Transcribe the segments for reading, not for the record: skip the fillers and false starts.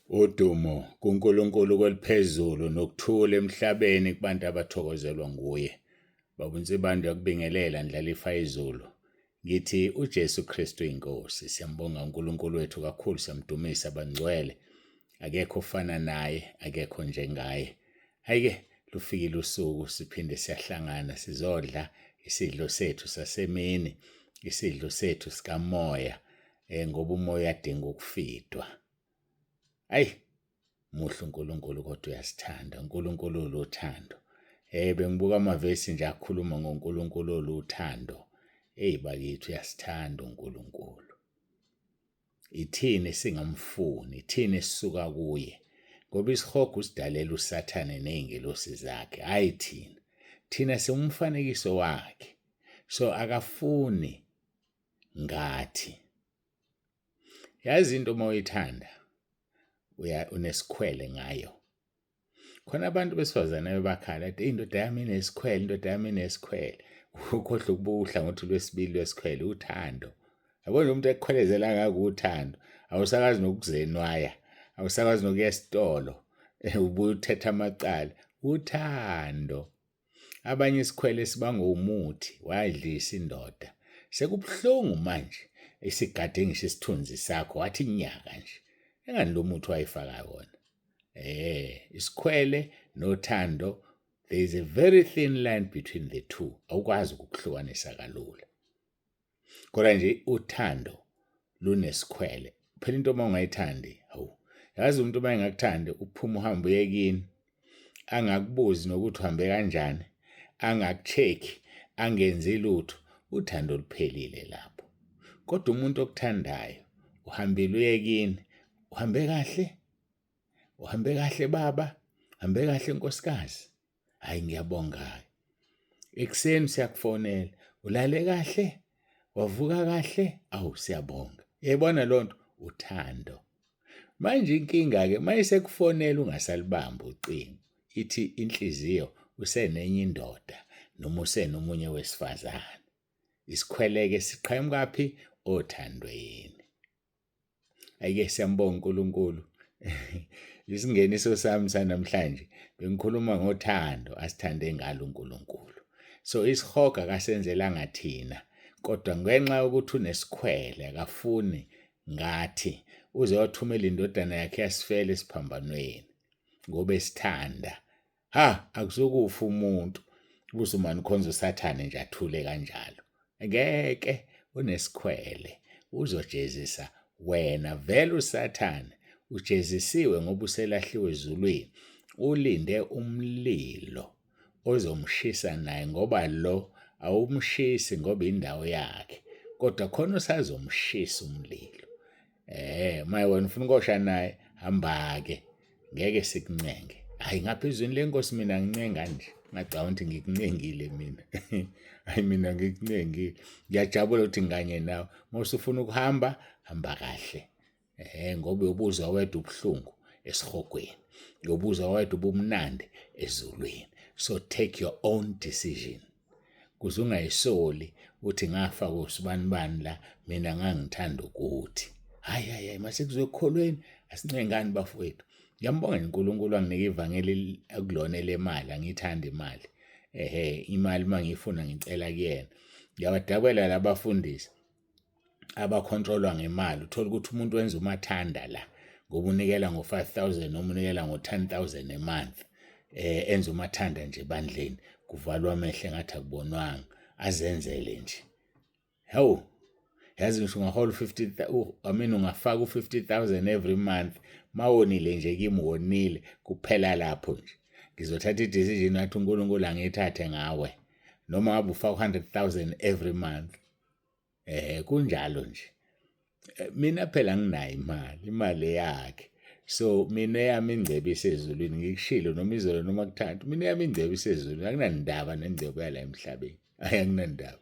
Udumo kuNkulunkulu kweliphezulu nokuthula emhlabeni kubantu abathokozelwa nguye. Baba uNsibande uyakubingelela Ndlalifa izulu. Ngithi uJesu Kristu inkosi. Siyambonga uNkulunkulu wethu kakhulu, siyamdumisa bangcwele. Akekho ofana naye, akekho njengaye. Hayike lufikile usuku siphinde siyahlangana sizodla isidlo sethu sasemini, isidlo sethu sikamoya, ngoba umoya uyadinga ukufidwa. Ayi muhle uNkulunkulu kodwa uyasithanda. uNkulunkulu uluthando. Bengibuka amavesi nje akhuluma ngoNkulunkulu oluthando. Hey bakithi uyasithanda uNkulunkulu. Ithini singamfuni, ithini esisuka kuye. Ngoba isihogo usidalela uSathane nezingelosi zakhe, hayi thina. Thina siwumfanekiso wakhe. So akafuni ngathi. Yazi into uma uyithanda uya unesikhwele ngayo. Khona abantu besifazane bebakhala ethi indoda yami inesikhwele, indoda yami inesikhwele. Ukhohlwa ukubuka uhlangothi lwesibili lwesikhwele, uthando. Yabona umuntu ekukhwelezela ngako uthando, awusakazi nokuzenwaya, awusakazi nokuya esitolo, ubuye uthetha amacala. Uthando. Abanye isikhwele sibangwa umuthi wadlisa indoda. Sekubuhlungu manje isigade ngisho isithunzi sakho wathi nyaka nje. Engani lo muthi wayifaka wona. Isikhwele nothando, there is a very thin line between the two. Awukwazi ukukuhlukanisa kalula. Kodwa nje uthando lunesikhwele. Phela into uma ungayithandi, hawu. Yazi umuntu uma engakuthandi uphuma uhambe uye kini. Angakubuzi nokuthi uhambe kanjani, angakucheck, angenzi lutho. Uthando luphelile lapho. Kodwa umuntu okuthandayo uhambile uye kini, uhambe kahle? Uhambe kahle baba? Uhambe kahle nkosikazi? Hayi ngiyabonga. Ekuseni siyakufonela, ulale kahle? Wavuka kahle? Awu siyabonga. Uyayibona lonto? Uthando. Manje inkinga ke mayisekufonela ungasalibambi ucingo, ithi inhliziyo usenenye indoda noma usenomunye wesifazane. Isikhweleke siqhamukaphi? Othandweni. Ayike siyambonga uNkulunkulu. Isingeniso sami sanamhlanje bengikhuluma ngothando asithande ngalo uNkulunkulu. So isihogo akasenzelanga thina kodwa ngenxa yokuthi unesikhwele akafuni ngathi uze wathumela indodana yakhe yasifela esiphambanweni ngoba esithanda. Ha akusukufa umuntu ubusumane ukhonza uSathane nje athule kanjalo. Ngeke unesikhwele uzojezisa wena vele uSathane ujezisiwe ngoba uselahliwe ezulwini ulinde umlilo ozomshisa naye ngoba lo awumshisi ngoba indawo yakhe kodwa khona usazomshisa umlilo. Maye wena ufuna ukosha naye hamba-ke ngeke sikuncenge. Hayi ngapha ezwini lenkosi mina ngincenga nje ngacabanga ukuthi ngikuncengile mina. Hayi mina ngikuncengile. Ngiyajabula ukuthi ngikanye nawe. Uma usufuna ukuhamba hamba kahle. Ngoba uyobuzwa wedwa ubuhlungu esihogweni. Uyobuzwa wedwa ubumnandi ezulwini. So take your own decision. Kuze ungayisoli uthi ngafa kosibanibani la mina ngangithanda ukuthi. Hayi hayi hayi mase kuzokholweni asincengani bafowethu. Ngiyambonga nje uNkulunkulu anginike ivangeli akulona lemali, angiyithandi imali. Ehhe imali uma ngiyifuna ngicela kuyena. Ngiyabadabukela labafundisi abakhontrolwa ngemali, uthola ukuthi umuntu wenza umathanda la ngoba unikela ngo-5,000 noma unikela ngo-10,000 a month. Enza umathanda nje ebandleni, kuvalwa amehlo engathi akubonwanga, azenzele nje. Hawu, yazi ngisho ungahola u-fifty I mean ungafaka u-50,000 every month, mawonile nje kimi wonile, kuphela lapho nje. Ngizothatha i-decision ngathi uNkulunkulu angiyithathe ngawe. Noma ngabe ufaka u-100,000 every month. Kunjalo nje. Mina phela anginayo imali, imali eyakhe. So mina eyami ingcebo isezulwini, ngikushilo noma izolo noma kuthathu, mina eyami ingcebo isezulwini, akunandaba nengcebo yala emhlabeni. Hayi akunandaba.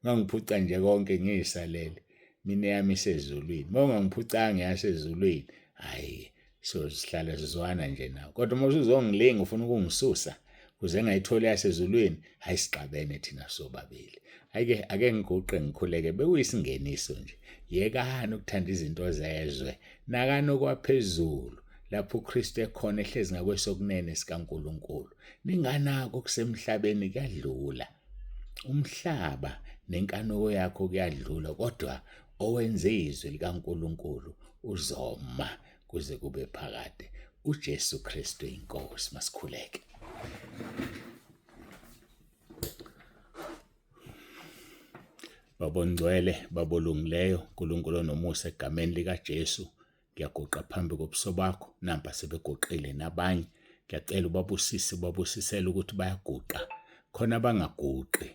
Ungangiphuca nje konke ngiyisalele. Mina eyami isezulwini. Uma ungangiphucanga yasezulwini, hayi so sihlala sizwana nje nawe. Kodwa uma usuzongilinga ufuna ukungisusa kuze ngayitholi yasezulwini, hayi sixabene thina sobabili. Ayike ake ngiguqe ngikhuleke, bekuyisingeniso nje. Yekani ukuthanda izinto zezwe, nakani okwaphezulu. lapho uKristu ekhona ehlezi ngakwesokunene sikaNkulunkulu. Ninganako okusemhlabeni kuyadlula. Umhlaba nenkanuko yakho kuyadlula, kodwa owenze izwi likaNkulunkulu uzoma kuze kube phakade. UJesu Kristu inkosi. Masikhuleke. Baba ongcwele, Baba olungileyo, Nkulunkulu onomusa egameni likaJesu, ngiyaguqa phambi kobuso bakho, nampa sebeguqile nabanye. Ngiyacela ubabusise, ubabusisele ukuthi bayaguqa. Khona bangaguqi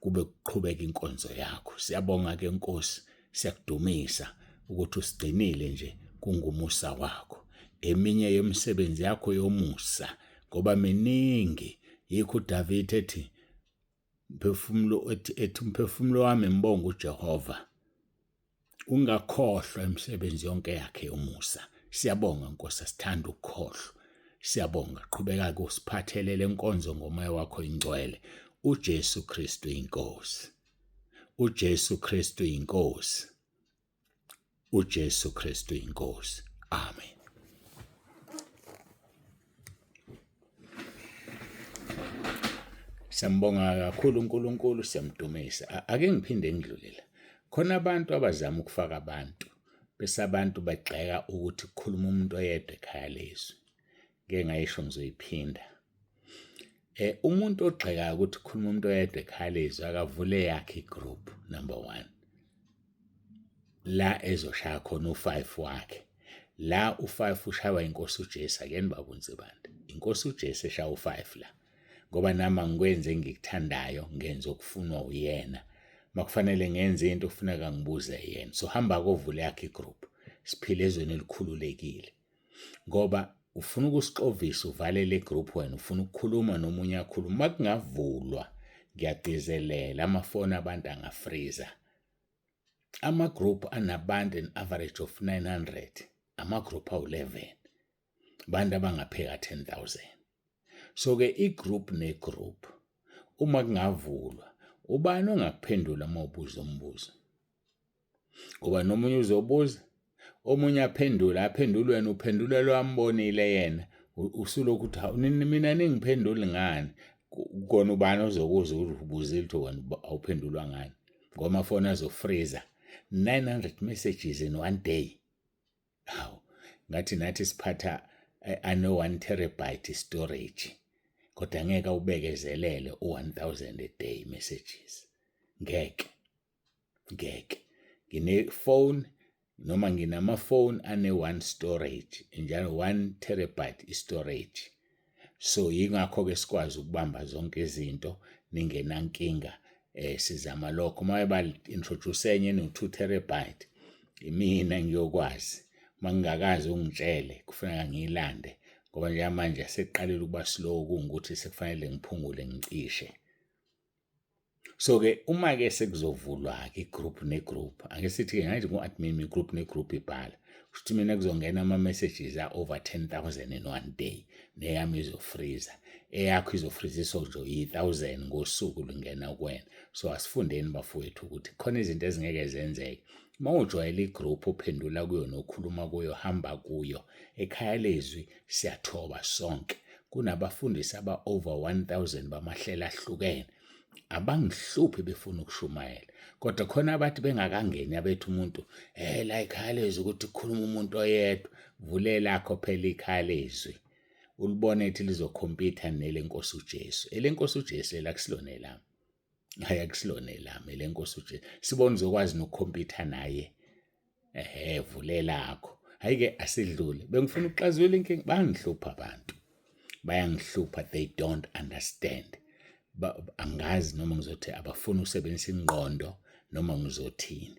kube kuqhubeka inkonzo yakho. Siyabonga ke Nkosi, siyakudumisa ukuthi usigcinile nje kungumusa wakho. Eminye yemisebenzi yakho yomusa ngoba miningi yikho uDavid ethi Umphefumulo ethi ethi umphefumulo wami mbonga uJehova. Ungakhohlwa imisebenzi yonke yakhe yomusa. Siyabonga Nkosi asithanda ukukhohlwa. Siyabonga qhubeka ke usiphathelele inkonzo ngomoya wakho ingcwele. uJesu Kristu inkosi. uJesu Kristu inkosi. uJesu Kristu inkosi. Amen. Siyambonga kakhulu uNkulunkulu, siyamdumisa. Ake ngiphinde ngidlule la. Khona abantu abazama ukufaka abantu bese abantu bagxeka ukuthi kukhuluma umuntu oyedwa ekhaya lezwi. Ngeke ngayisho ngizoyiphinda. Eh umuntu ogxekayo ukuthi khuluma umuntu oyedwa ekhaya lezwi akavule yakhe igroup number 1. La ezoshaya khona u5 wakhe. La u5 ushaywa inkosi uJesu akuyena baba uNsibande. Inkosi uJesu eshaya u5 la. Ngoba nami angikwenzi engikuthandayo ngenza okufunwa uyena. Makufanele ngenze into kufuneka ngibuze yena. So hamba kovula yakhe igroup. Siphile ezweni elikhululekile. Ngoba ufuna ukusixovisa uvale le group wena ufuna ukukhuluma nomunye akhuluma uma kungavulwa ngiyagcizelela amafoni abantu angafriza ama-group anabantu an average of 900 ama-group awu-11 abantu abangapheka 10,000 so ke i-group ne-group uma kungavulwa ubani ongakuphendula uma ubuza umbuzo ngoba nomunye uzobuza omunye aphendule aphendule wena uphendule lo ambonile yena usulokhu uthi hawu mina ningiphenduli ngani kona ubani ozokuza ukuthi ubuzile ukuthi wena awuphendulwa ngani ngoba amafoni azofreeza 900 messages in one day hawu ngathi nathi siphatha eh, ano 1 terabyte storage kodwa ngeke ubekezelele u-1000 a day messages ngeke ngeke ngine-phone noma nginama-phone ane-one storage njalo 1 terabyte i-storage so yingakho-ke sikwazi ukubamba zonke izinto ningenankinga eh sizama lokho uma ba introduce enye no-2 terabyte imina ngiyokwazi uma ngingakazi ungitshele kufuneka ngiyilande ngoba njengamanje sekuqalile ukuba slow kungukuthi sekufanele ngiphungule ngicishe So ke uma ke sekuzovulwa ke igroup negroup ake sithi ke ngathi ngu-admin igroup negroup ibhala kusho ukuthi mina kuzongena ama-messages a-over 10,000 in one day neyami izofriza eyakho izofriziswa nje yi-1000 ngosuku lungena kuwena so asifundeni bafowethu ukuthi khona izinto ezingeke zenzeke uma ujwayele igroup ophendula kuyo nokhuluma kuyo hamba kuyo ekhaya lezwi siyathoba sonke kunabafundisi aba-over 1000 bamahlelo ahlukene abangihluphi befuna ukushumayela kodwa khona abathi bengakangeni abethu umuntu eh la ikhaya lezwi ukuthi kukhuluma umuntu oyedwa vulelakho phela ikhaya lezwi ulibone ethi lizokhompyutha nelenkosi uJesu elenkosi uJesu elakusilona elami hayi akusilona elami elenkosi uJesu sibona uzokwazi nokukhompyutha naye ehe vulelakho hayi ke asidlule bengifuna ukuxazulula inkinga bangihlupha abantu bayangihlupha they don't understand angazi noma ngizothi abafuni ukusebenzisa ingqondo noma ngizothini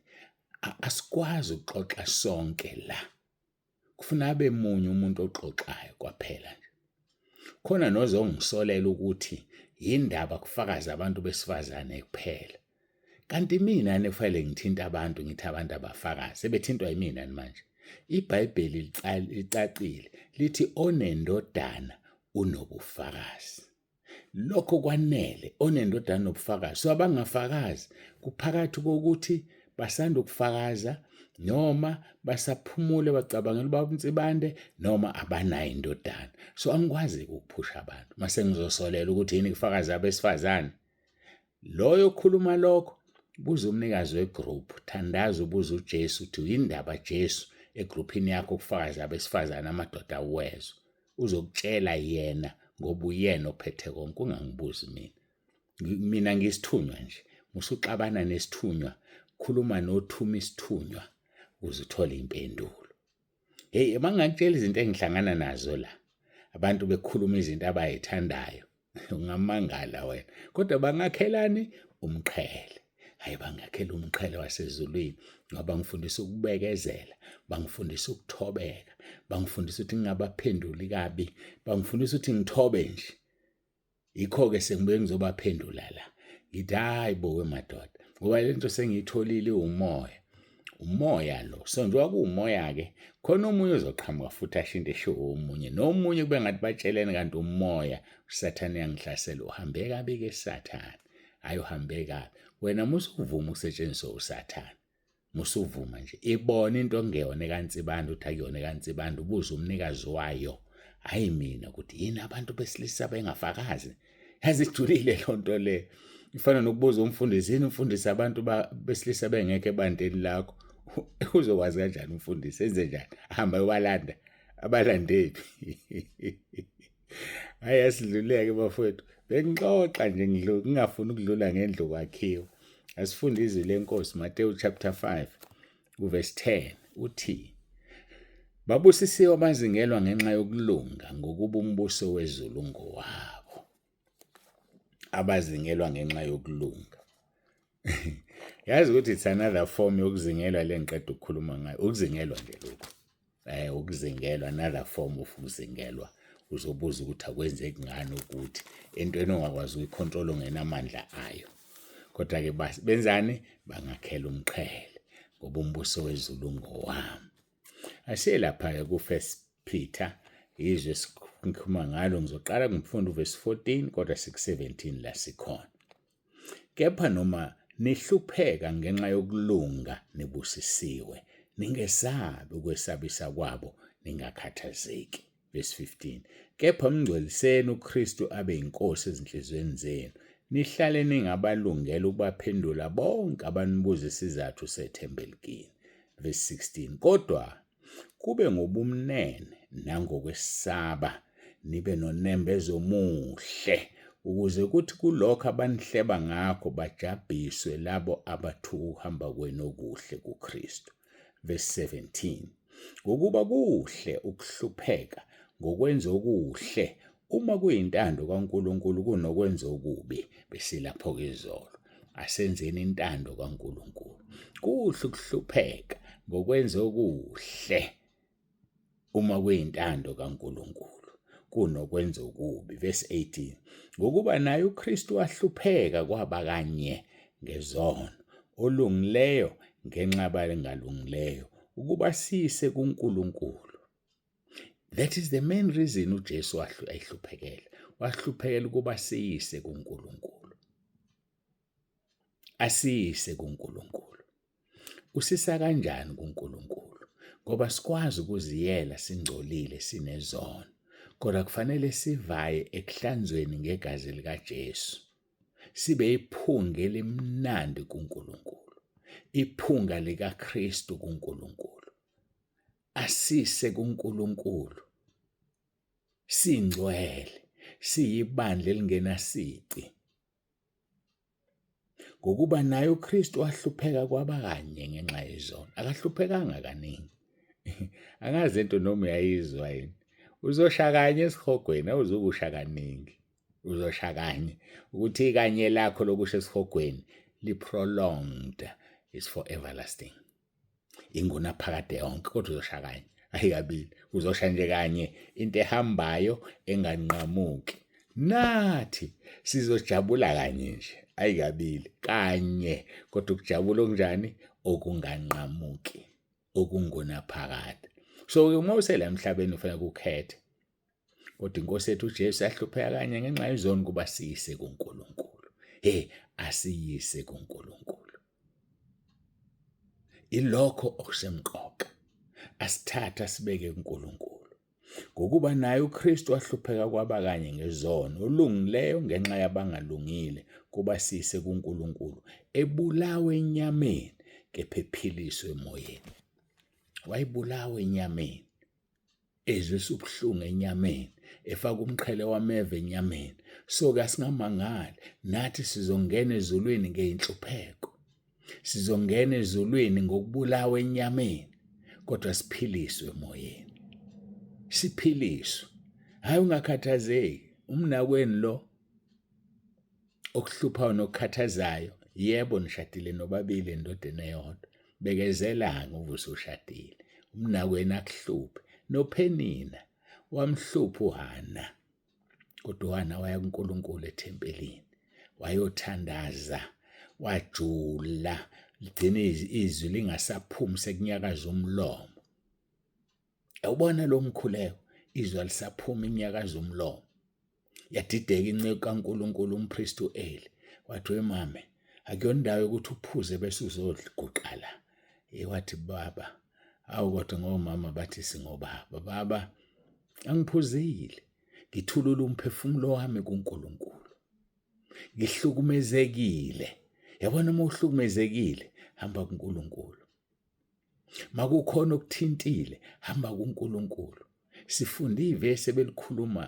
asikwazi ukuxoxa sonke la kufuna abe munye umuntu oxoxayo kwaphela nje khona nozongisolela ukuthi yindaba kufakaza abantu besifazane kuphela kanti mina nekufanele ngithinta abantu ngithi abantu abafakazi sebethintwa yimina manje iBhayibheli licacile lithi onendodana unobufakazi lokho kwanele onendodana nobufakazi so abangafakazi kuphakathi kokuthi basanda ukufakaza Noma basaphumule bacabangela ubaba uNsibande noma abanayo indodana. So angikwazi ukuphusha abantu. Mase ngizosolela ukuthi yini kufakaza abesifazane. Loyo okhuluma lokho buza umnikazi wegroup, thandaza ubuze uJesu ukuthi yindaba Jesu egrouphini yakho kufakaza abesifazane amadoda awezwa. Uzokutshela yena ngoba uyena ophethe konke, ungangibuzi mina. Mina ngisithunywa nje. Musuxabana nesithunywa, khuluma nothuma isithunywa ukuze uthole impendulo. Hey, uma ngingakutshela izinto engihlangana nazo la, abantu bekhuluma izinto abayithandayo, ungamangala wena. Kodwa bangakhelani umqhele. Hayi, bangakhela umqhele wasezulwini ngoba bangifundisa ukubekezela, bangifundisa ukuthobeka, bangifundisa ukuthi ngingabaphenduli kabi, bangifundisa ukuthi ngithobe nje. Yikho-ke sengibuye ngizobaphendula la. Ngithi hhayi bo wemadoda, ngoba le nto sengiyitholile iwumoya. Umoya lo. So njengoba kuwumoya-ke, khona omunye ozoqhamuka futhi asho into eshiwo omunye. Nomunye kube ngathi batshelene kanti umoya, uSathane uyangihlasela. Uhambe kabi-ke Sathane. Hhayi uhambe kabi. Wena musuvuma ukusetshenziswa uSathane. Musuvuma nje ibona into okungeyona ekaNsibande ukuthi akuyona ekaNsibande, ubuze umnikazi wayo, hhayi mina, ukuthi yini abantu besilisa bengafakazi. Yazi ijulile loo nto le. Ifana nokubuza umfundisi, yini umfundisi abantu besilisa bengekho ebandleni lakho? Uzokwazi kanjani umfundisi? Enze njani? Ahamba ayobalanda? Abalandephi? Hayi asidluleke bafowethu. Bengixoxa nje ngingafuni ukudlula ngendlu kwakhiwa. Asifunde izwi lenkosi Mateyu chapter 5 uverse 10 uthi Babusisiwe abazingelwa ngenxa yokulunga ngokuba umbuso wezulu ngowabo. Abazingelwa ngenxa yokulunga. Yazi ukuthi it's another form yokuzingelwa le ngiqeda ukukhuluma ngayo. Ukuzingelwa nje lokhu. Ukuzingelwa, another form of ukuzingelwa. Uzobuza ukuthi akwenzeki ngani ukuthi entweni ongakwazi ukuyicontrol ongenamandla ayo. Kodwa-ke benzani? Bangakhela umqhele ngoba umbuso wezulu ngowami. Asiye lapha-ke ku-First Peter, izwi esikhuluma ngalo. Ngizoqala ngifunda uvesi 14 kodwa siku-17 la sikhona. Kepha noma nihlupheka ngenxa yokulunga nibusisiwe, ningesabi ukwesabisa kwabo, ningakhathazeki. Verse 15. Kepha mngcweliseni uKristu abe yinkosi ezinhliziyweni zenu, nihlale ningabalungela ukubaphendula bonke abanibuza isizathu sethemba elikini. Verse 16. Kodwa kube ngobumnene nangokwesaba, nibe nonembeza omuhle, ukuze kuthi kulokho abanihleba ngakho bajabhiswe labo abathuka ukuhamba kwenu okuhle kuKristu. Verse 17. Ngokuba kuhle ukuhlupheka ngokwenza okuhle uma kuyintando kaNkulunkulu kunokwenza okubi. Besilapho-ke izolo. Asenzeni intando kaNkulunkulu. Kuhle ukuhlupheka ngokwenza okuhle uma kuyintando kaNkulunkulu kunokwenza okubi. Verse 18. Ngokuba naye uKristu wahlupheka kwaba kanye ngezono, olungileyo ngenxa yabangalungileyo, ukuba siyise kuNkulunkulu. That is the main reason uJesu ayihluphekela. Wahluphekela ukuba siyise kuNkulunkulu. Asiyise kuNkulunkulu. Usisa kanjani kuNkulunkulu? Ngoba sikwazi ukuziyela singcolile sinezono. Kodwa kufanele sivaye ekuhlanzweni ngegazi likaJesu. Sibe iphunga elimnandi kuNkulunkulu. Iphunga likaKristu kuNkulunkulu. Asise kuNkulunkulu. Singcwele, siyibandla elingenasici. Ngokuba naye uKristu wahlupheka kwaba kanye ngenxa yezono. Akahluphekanga kaningi. Angazi into noma uyayizwa yini. Uzosha kanye esihogweni, awuzukusha kaningi. Uzosha kanye. Ukuthi ikanye lakho lokusha esihogweni li-prolonged is for everlasting. Ingunaphakade yonke, kodwa uzosha kanye, ayi kabili. Uzosha nje kanye, into ehambayo enganqamuki. Nathi sizojabula kanye nje, ayi kabili, kanye, kodwa ukujabula okunjani? Okunganqamuki, okungunaphakade. So uma usela emhlabeni ufanele ukukhethe. Kodwa inkosi yethu uJesu yahlupheka kanye ngenxa yezono kuba siyise kuNkulunkulu. Hey, asiyise kuNkulunkulu. Ilokho okusemqoka. Asithatha sibeke kuNkulunkulu. Ngokuba naye uKristu wahlupheka kwaba kanye ngezono, olungileyo ngenxa yabangalungile, kuba sise kuNkulunkulu, ebulawe enyameni, kepha ephiliswe emoyeni. Wayebulawa enyameni, ezwisa ubuhlungu enyameni, efaka umqhele wameva enyameni. So-ke asingamangali, nathi sizongena ezulwini ngey'nhlupheko. Sizongena ezulwini ngokubulawa enyameni, kodwa siphiliswe emoyeni. Siphiliswe. Hayi ungakhathazeki, umnakwenu lo okuhluphayo nokukhathazayo, yebo nishadile nobabili endodeni eyodwa. Bekezela-ke uve usushadile. Umnakwenu akuhluphe. NoPhenina wamhlupha uHana. Kodwa uHana waya kuNkulunkulu ethempelini wayothandaza wajula ligcine izwi lingasaphumi sekunyakaza umlomo. Yawubona lo mkhuleko izwi alisaphumi inyakaza umlomo. Yadideka inceku kaNkulunkulu umpristi u-Eli wathi wemame akuyona indawo yokuthi uphuze bese uzoguqa la. Wathi baba awu kodwa ngomama bathi singobaba baba Angiphuzile, ngithulula umphefumulo wami kuNkulunkulu. Ngihlukumezekile. Yabona uma uhlukumezekile, hamba kuNkulunkulu. Makukhona okuthintile, hamba kuNkulunkulu. Sifunde ivesi ebelikhuluma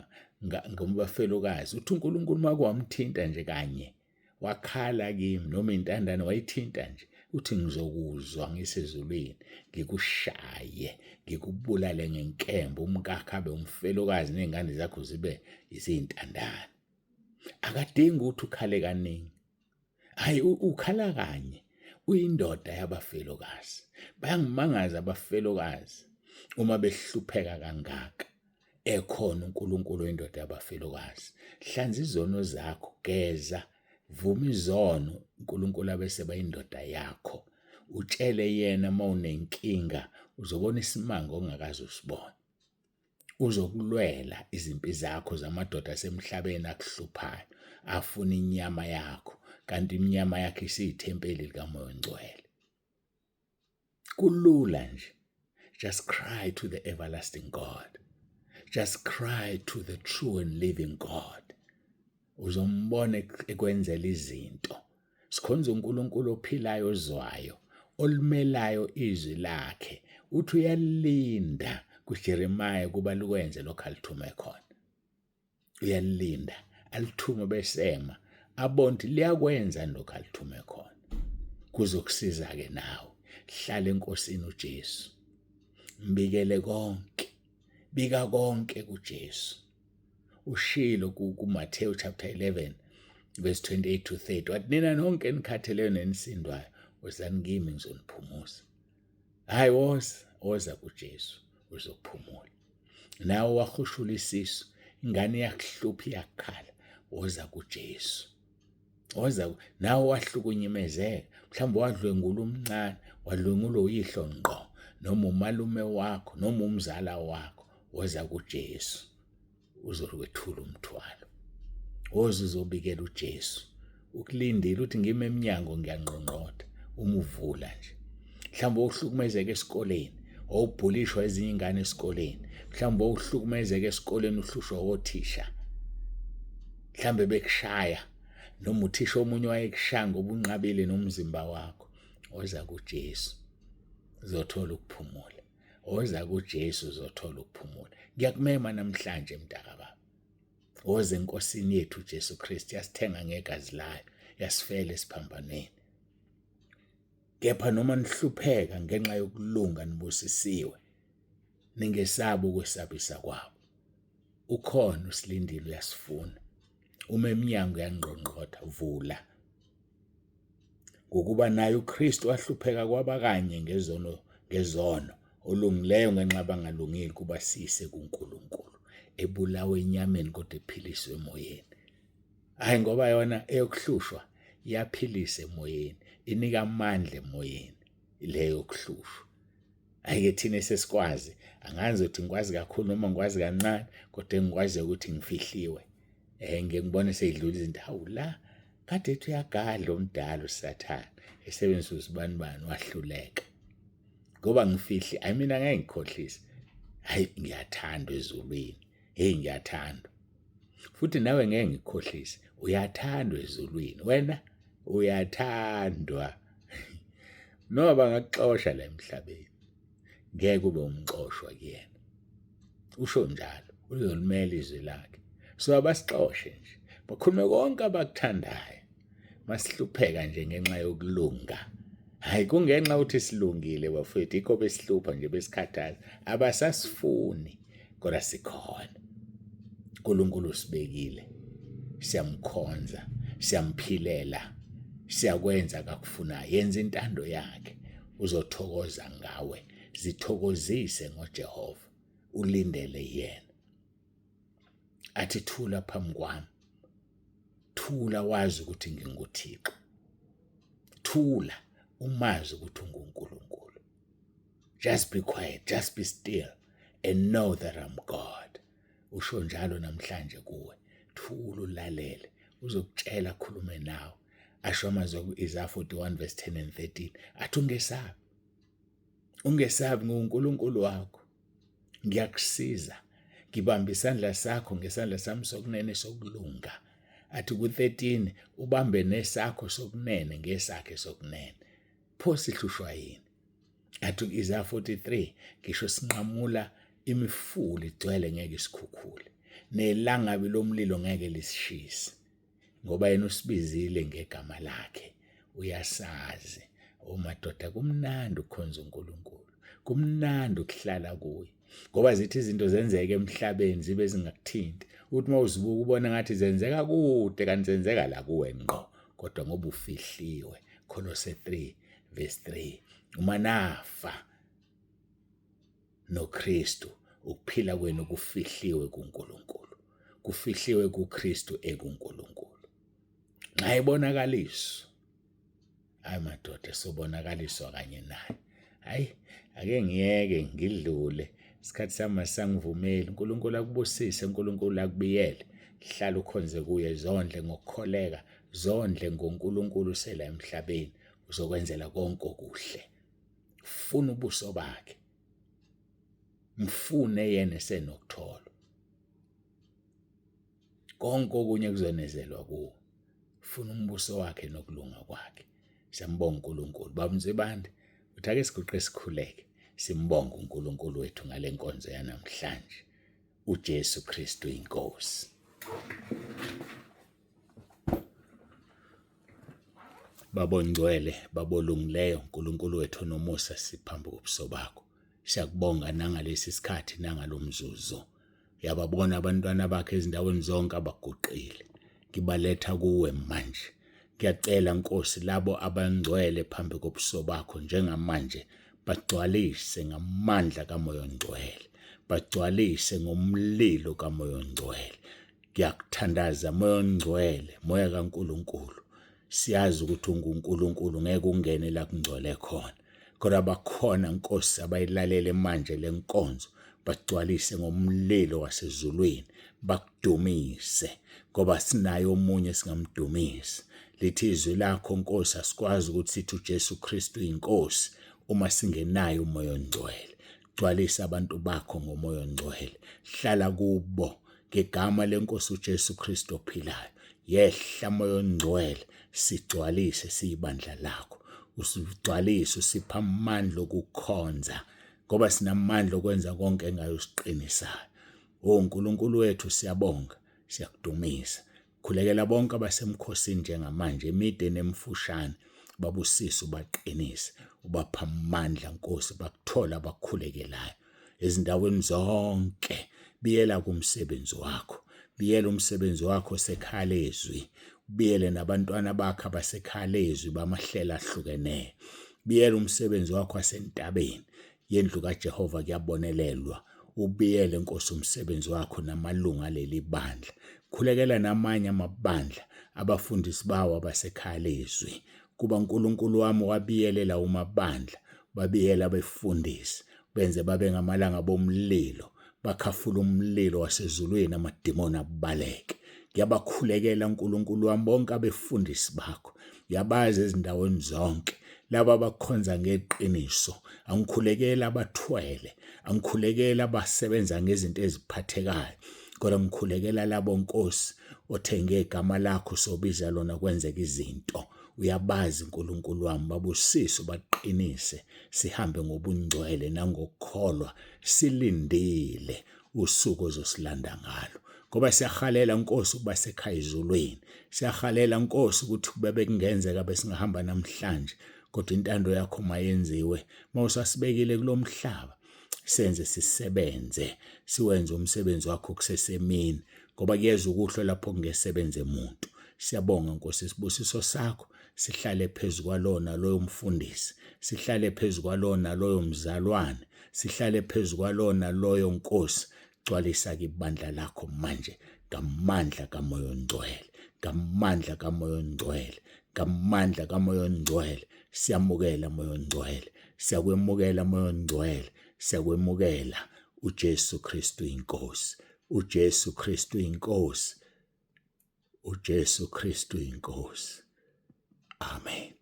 ngombafelokazi, uthi uNkulunkulu make wamthinta nje kanye Wakhala kimi noma intandane wayithinta nje uthi ngizokuzwa ngisezulwini ngikushaye ngikubulale ngenkemba umkakhe abe umfelokazi nezingane zakho zibe izintandane. Akadingi ukuthi ukhale kaningi. Hayi ukhala kanye uyindoda yabafelokazi. Bayangimangaza abafelokazi uma behlupheka kangaka. Ekhona uNkulunkulu oyindoda yabafelokazi. Hlanza izono zakho, geza, vuma izono, uNkulunkulu abese bayindoda yakho. Utshele yena uma unenkinga, uzobona isimanga ongakaze usibone. Uzokulwela izimpi zakho zamadoda asemhlabeni akuhluphayo, afuna inyama yakho, kanti inyama yakho isiyithempeli likaMoya oNgcwele. Kulula nje. Just cry to the everlasting God. Just cry to the true and living God. Uzombona ekwenzela izinto. Sikhonza uNkulunkulu ophilayo ozwayo, olimelayo izwi lakhe. Uthi uyalinda kuJeremiah kuba likwenze lokho alithume khona. Uyalinda alithume besema abone ukuthi liyakwenza lokho alithume khona. Kuzokusiza-ke nawe. Hlala eNkosini uJesu. Mbikele konke. Bika konke kuJesu. Ushilo kuMathewu chapter 11 verse 28 to 30 wathi nina nonke enikhatheleyo nenisindwayo wozani kimi ngizoniphumuza. Hayi woza, woza kuJesu uzophumula. Nawe wahushula isisu, ingane iyakuhlupha iyakhala, woza kuJesu. Woza nawe wahlukunyemezeka, mhlawumbe wadlwengula umncane, wadlwengula uyihlo ngqo, noma umalume wakho, noma umzala wakho, woza kuJesu. Uzokwethula umthwalo. Woza uzobikela uJesu. Ukulindile uthi ngime emnyango ngiyangqongqotha, uma uvula nje. Mhlawumbe uhlukumezeka esikoleni, wawubhulishwa ezinye ingane esikoleni. Mhlawumbe uhlukumezeka esikoleni uhlushwa othisha. Mhlawumbe bekushaya noma uthisha omunye wayekushaya ngoba unqabile nomzimba wakho. Woza kuJesu uzothola ukuphumula. Woza kuJesu uzothola ukuphumula. Ngiyakumema namhlanje mntakababa. Woza eNkosini yethu uJesu Kristu yasithenga ngegazi layo, yasifela esiphambanweni. Kepha noma nihlupheka ngenxa yokulunga nibusisiwe, ningesabi ukwesabisa kwabo. Ukhona usilindile uyasifuna. Uma emnyango uyangqongqotha, vula. Ngokuba naye uKristu wahlupheka kwabakanye ngezono ngezono olungileyo ngenxa abangalungile kuba siyise kuNkulunkulu ebulawe enyameni kodwa ephiliswe emoyeni. Hayi ngoba yona eyokuhlushwa iyaphilisa emoyeni, inika amandla emoyeni leyo yokuhlushwa. Hhayi-ke thina esesikwazi, angazi ukuthi ngikwazi kakhulu noma ngikwazi kancane, kodwa engikwaziyo ukuthi ngifihliwe. Ngike ngibone seyidlula izinto, hawu la kade ethi uyagadla omdala uSathane, esebenzisa uzibanibani wahluleka. Ngoba ngifihli, ayi mina ngeke ngikhohlise. Hayi ngiyathandwa ezulwini. Hey ngiyathandwa. Futhi nawe ngeke ngikukhohlise, uyathandwa ezulwini. Wena uyathandwa. Noma bangakuxosha la emhlabeni, ngeke ube umxoshwa kuyena. Usho njalo, uzolimela izwi lakhe. So abasixoshe nje, bakhulume konke abakuthandayo. Masihlupheka nje ngenxa yokulunga. Hayi kungenxa ukuthi silungile bafethu, yikho besihlupha nje besikhathaza. Abasasifuni kodwa sikhona. uNkulunkulu usibekile. Siyamkhonza, siyamphilela, siyakwenza akakufunayo. Yenza intando yakhe, uzothokoza ngawe. Zithokozise ngoJehova, ulindele yena. Athi thula phambi kwami. Thula wazi ukuthi nginguThixo. Thula umazi ukuthi unguNkulunkulu. Just be quiet, just be still and know that I'm God. Usho njalo namhlanje kuwe. Thula ulalele, uzokutshela akhulume nawe. Asho amazwi ku-Isaya 41 verse 10 and 13. Athi ungesabi. Ungesabi nguNkulunkulu wakho. Ngiyakusiza. Ngibamba isandla sakho ngesandla sami sokunene sokulunga. Athi ku-13 ubambe nesakho sokunene ngesakhe sokunene. Pho sihlushwa yini? Athi ku-Isaya 43 ngisho sinqamula imifula igcwele ngeke isikhukhule nelangabi lomlilo ngeke lisishise ngoba yena usibizile ngegama lakhe uyasazi. O madoda kumnandi ukukhonza uNkulunkulu, kumnandi ukuhlala kuye ngoba zithi izinto zenzeke emhlabeni zibe zingakuthinti, uthi uma uzibuka ubona ngathi zenzeka kude kanti zenzeka la kuwe ngqo, kodwa ngoba ufihliwe. Kolose 3 verse 3 uma nafa noKristu ukuphila kwenu kufihliwe kuNkulunkulu, kufihliwe kuKristu ekuNkulunkulu. Nxa ibonakaliswa, hayi madoda, sobonakaliswa kanye naye. Hayi ake ngiyeke ngidlule, isikhathi sami asangivumeli. uNkulunkulu akubusise, uNkulunkulu akubiyele. Hlala ukhonze kuye, zondle ngokukholeka, zondle ngoNkulunkulu usela emhlabeni, uzokwenzela konke okuhle. Funa ubuso bakhe, mfune yena esenokuthola. Konke okunye kuzonezelwa kuwo. Funa umbuso wakhe nokulunga kwakhe. Siyambonga uNkulunkulu. Baba Nsibande, uthi ake siguqe sikhuleke, simbonge uNkulunkulu wethu ngale nkonzo yanamhlanje. uJesu Kristu inkosi. Baba ongcwele, Baba olungileyo, uNkulunkulu wethu onomusa, siphambi kobuso bakho. Siyakubonga nangalesi sikhathi nangalomzuzu. Uyababona abantwana bakhe ezindaweni zonke abaguqile. Ngibaletha kuwe manje. Ngiyacela Nkosi labo abangcwele phambi kobuso bakho njengamanje bagcwalise ngamandla kaMoya oNgcwele. Bagcwalise ngomlilo kaMoya oNgcwele. Ngiyakuthandaza Moya oNgcwele, Moya kaNkulunkulu. Siyazi ukuthi unguNkulunkulu ngeke ungene la kungcole khona. Kodwa bakhona Nkosi abayilalele manje lenkonzo bagcwalise ngomlilo wasezulwini bakudumise ngoba sinaye omunye singamdumisa. Lithi izwi lakho Nkosi asikwazi ukuthi sithi uJesu Kristu inkosi uma singenaye uMoya oNgcwele. Gcwalisa abantu bakho ngoMoya oNgcwele. Hlala kubo ngegama lenkosi uJesu Kristu ophilayo. Yehla Moya oNgcwele sigcwalise siyibandla lakho. Usigcwalise usipha amandla okukhonza ngoba sinamandla okwenza konke ngayo usiqinisayo. O Nkulunkulu wethu siyabonga, siyakudumisa. Khulekela bonke abasemkhosini njengamanje emide nemfushane babusise ubaqinise ubapha amandla Nkosi bakuthola abakhulekelayo ezindaweni zonke biyela kumsebenzi wakho biyela umsebenzi wakho sekhaya lezwi ubiyele nabantwana bakho abasekhaya lezwi bamahlelo ahlukeneyo biyela umsebenzi wakho wasentabeni yendlu kaJehova kuyabonelelwa ubiyele Nkosi umsebenzi wakho namalungu aleli bandla khulekela namanye amabandla abafundisi bawo abasekhaya lezwi kuba uNkulunkulu wami wabiyelela umabandla babiyela abefundisi benze babe ngamalanga bomlilo bakhafula umlilo wasezulwini amadimoni abaleke ngiyabakhulekela uNkulunkulu wami bonke abefundisi bakho yabazi ezindaweni zonke. Laba abakhonza ngeqiniso, angikhulekela abathwele, angikhulekela abasebenza ngezinto eziphathekayo, kodwa ngikhulekela labo Nkosi othe ngegama lakho sobiza lona kwenzeka izinto. Uyabazi uNkulunkulu wami, babusise baqinise, sihambe ngobungcwele nangokukholwa, silindile usuku ozosilanda ngalo. Ngoba siyahalela Nkosi ukuba sekhaya ezulwini, siyahalela Nkosi ukuthi kube bekungenzeka besingahamba namhlanje, kodwa intando yakho mayenziwe. Mawusasibekile kulomhlaba, senze sisebenze, siwenze umsebenzi wakho kusesemini, ngoba kuyeza ukuhlwa lapho kungesebenze muntu. Siyabonga Nkosi, isibusiso sakho sihlale phezu kwalona loyo mfundisi, sihlale phezu kwalona loyo mzalwane, sihlale phezu kwalona loyo Nkosi. Gcwalisa ke ibandla lakho manje ngamandla kaMoya oNgcwele, ngamandla kaMoya oNgcwele, ngamandla kaMoya oNgcwele. Siyamukela Moya oNgcwele, siyakwemukela Moya oNgcwele, siyakwemukela uJesu Kristu inkosi, uJesu Kristu inkosi, uJesu Kristu inkosi. Amen.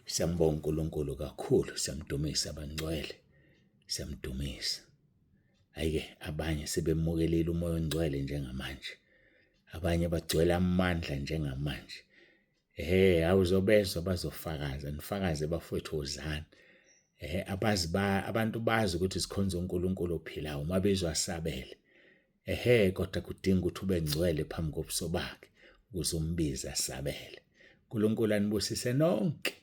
Siyambonga uNkulunkulu kakhulu, siyamdumisa abangcwele, siyamdumisa. Ayike abanye sebemukelile uMoya oNgcwele njengamanje, abanye bagcwele amandla njengamanje. Ehhe, awuzobezwa bazofakaza, nifakaze bafowethu wozani. Ehhe, abazi ba abantu bazi ukuthi sikhonza uNkulunkulu ophilayo, uma bezwa asabele. Ehhe, kodwa kudinga ukuthi ube ngcwele phambi kobuso bakhe ukuze umbize asabele. uNkulunkulu anibusise nonke.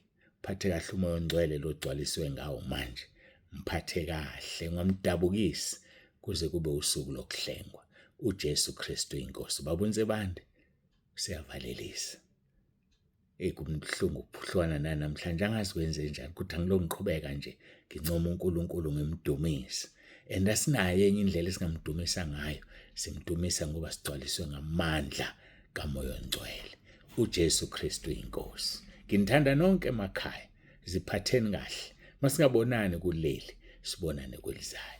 Phathe kahle uMoya oNgcwele logcwaliswe ngawo manje. Mphathe kahle, ungamdabukisi kuze kube usuku lokuhlengwa. UJesu Kristu inkosi. Baba uNsibande useyavalelisa. Eyi kubuhlungu ukuhlukana nanamhlanje angazi kwenze njani kodwa ngilokhu ngiqhubeka nje ngincoma uNkulunkulu ngimdumise and asinayo enye indlela esingamdumisa ngayo, simdumisa ngoba sigcwaliswe ngamandla kaMoya oNgcwele. UJesu Kristu inkosi. Nginithanda nonke emakhaya, ziphatheni kahle. Masingabonani kuleli, sibonane kwelizayo.